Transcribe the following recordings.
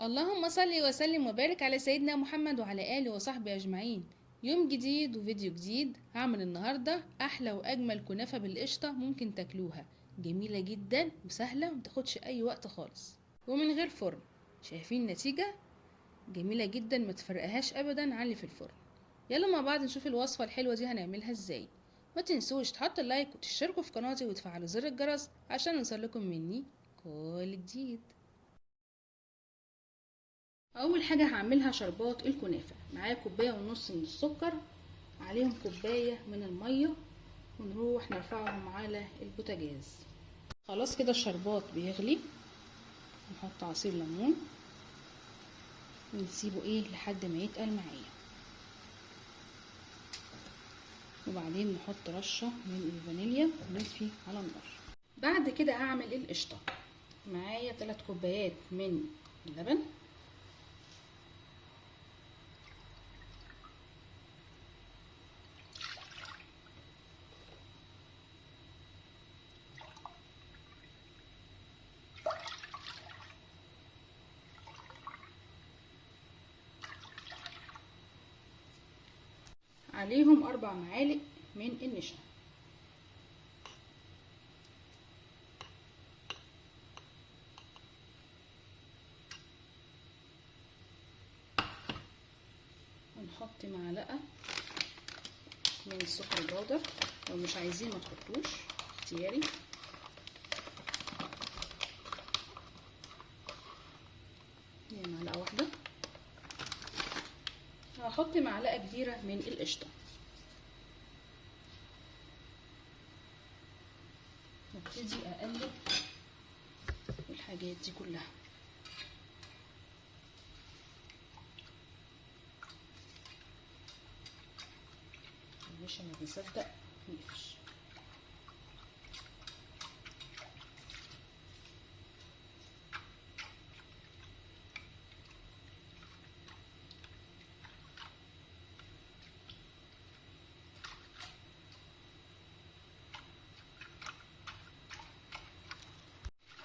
اللهم صل وسلم وبارك على سيدنا محمد وعلى آله وصحبه أجمعين. يوم جديد وفيديو جديد. هعمل النهاردة أحلى وأجمل كنافة بالقشطة ممكن تاكلوها، جميلة جدا وسهلة ومتاخدش أي وقت خالص ومن غير فرن. شايفين النتيجة؟ جميلة جدا، ما تفرقهاش أبدا عن اللي في الفرن. يلا مع بعض نشوف الوصفة الحلوة دي هنعملها ازاي. ما تنسوش تحطوا اللايك وتشتركوا في قناتي وتفعلوا زر الجرس عشان يوصلكم مني كل جديد. اول حاجة هعملها شربات الكنافه. معايا كوباية ونص من السكر، عليهم كوباية من المية، ونروح نرفعهم على البوتاجاز. خلاص كده الشربات بيغلي، نحط عصير ليمون ونسيبه لحد ما يتقل معايا، وبعدين نحط رشه من الفانيليا ونطفي على النار. بعد كده هعمل القشطه. معايا 3 كوبايات من اللبن، عليهم 4 معالق من النشا، ونحط معلقة من السكر البودر، لو مش عايزين ما تحطوش، اختياري. هي معلقة واحدة. هحط معلقة كبيرة من القشطة، وابتدي اقلب الحاجات دي كلها. مش ما بيصدق يقفش.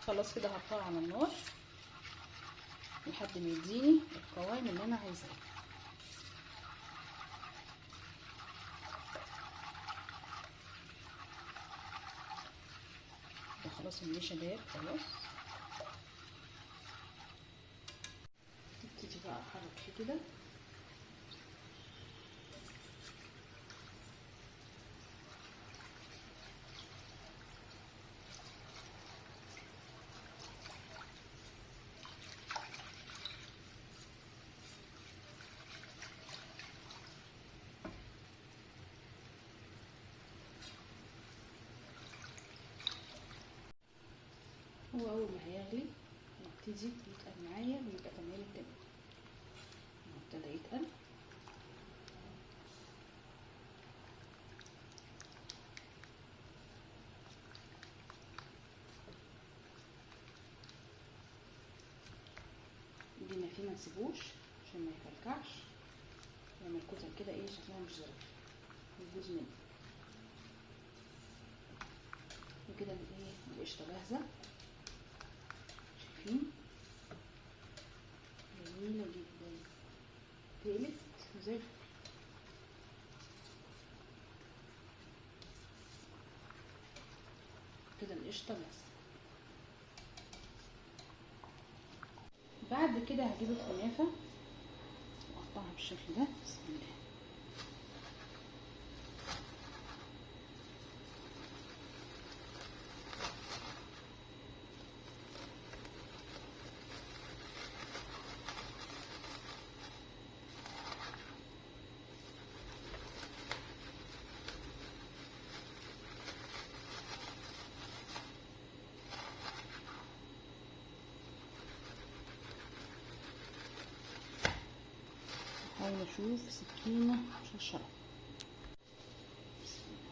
خلاص كده هحطها على النار لحد ما يديني القوام اللي انا عايزاه. ده خلاص النشا داب خلاص. ابتدي بقى احرك فيه كده. هو اول ما هيغلي هيبتدي يتقل معايا ويبقى تمام التمام. ابتدى يتقل. ايدينا فيه ما نسيبوش عشان ما يكلكعش، يعمل كتل كده شكلها مش ظريف يبوظ منه. وكده القشطه جاهزة. شايفين؟ جميلة جدا، تقلت زي الفل. كده القشطة جاهزة. بعد كده هجيب الكنافة واقطعها بالشكل ده. بسم الله. احاول اشوف سكينة مشرشره. بسم الله.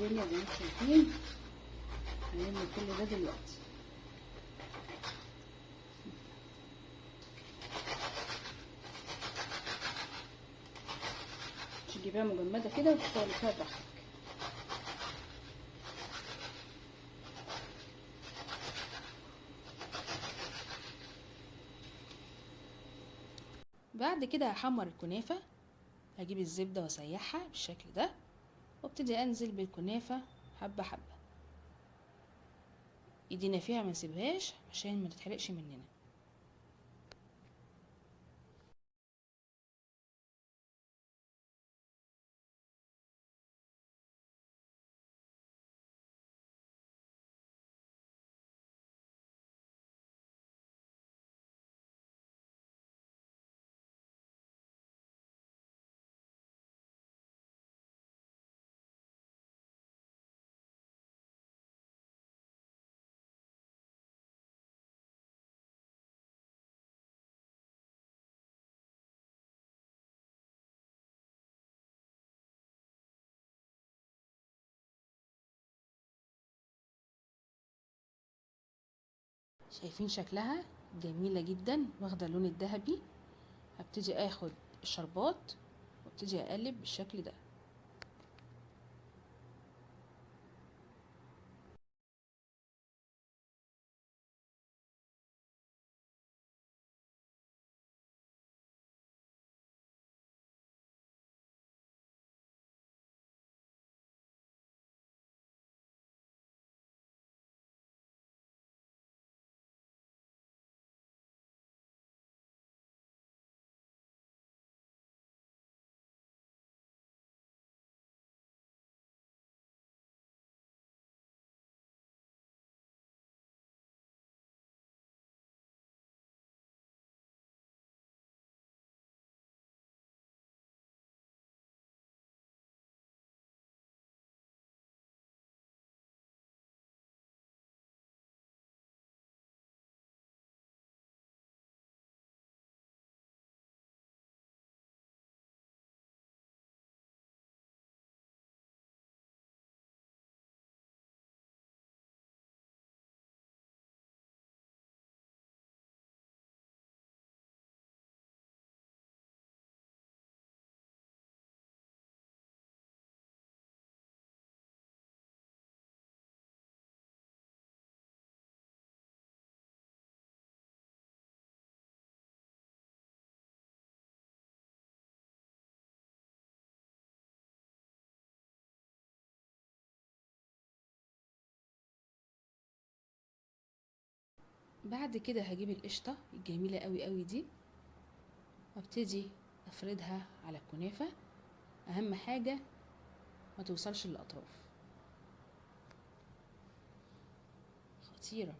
الدنيا زي ما انتم شايفين. هنلم كل ده دلوقتي. تجيبيها مجمدة كده وتشتغلي فيها براحتك. بعد كده هحمر الكنافة. هجيب الزبدة واسيحها بالشكل ده، وابتدي انزل بالكنافة حبة حبة. ايدينا فيها ما نسيبهاش عشان ما تتحرقش مننا. شايفين شكلها جميلة جدا، واخدة اللون الذهبي. هبتدي اخد الشربات وابتدي اقلب بالشكل ده. بعد كده هجيب القشطة الجميلة قوي قوي دي وابتدي افردها على الكنافة. اهم حاجة ما توصلش للاطراف. خطيرة.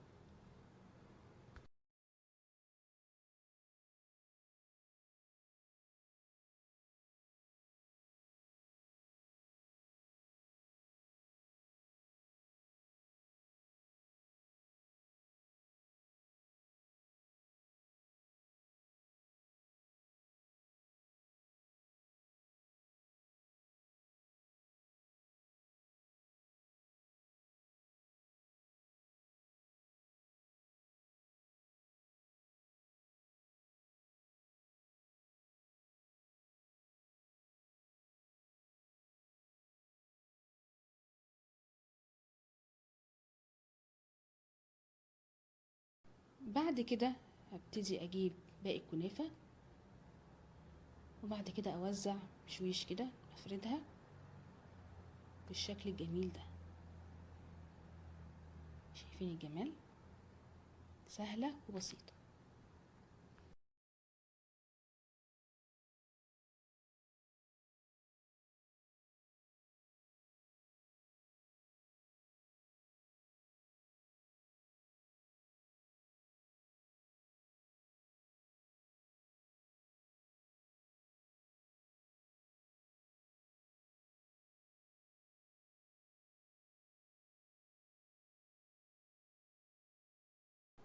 بعد كده هبتدي اجيب باقي الكنافة، وبعد كده اوزع بشويش كده، افردها بالشكل الجميل ده. شايفين الجمال؟ سهلة وبسيطة.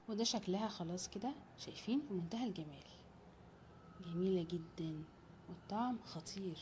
وده شكلها خلاص كده، شايفين؟ في منتهى الجمال، جميلة جدا والطعم خطير.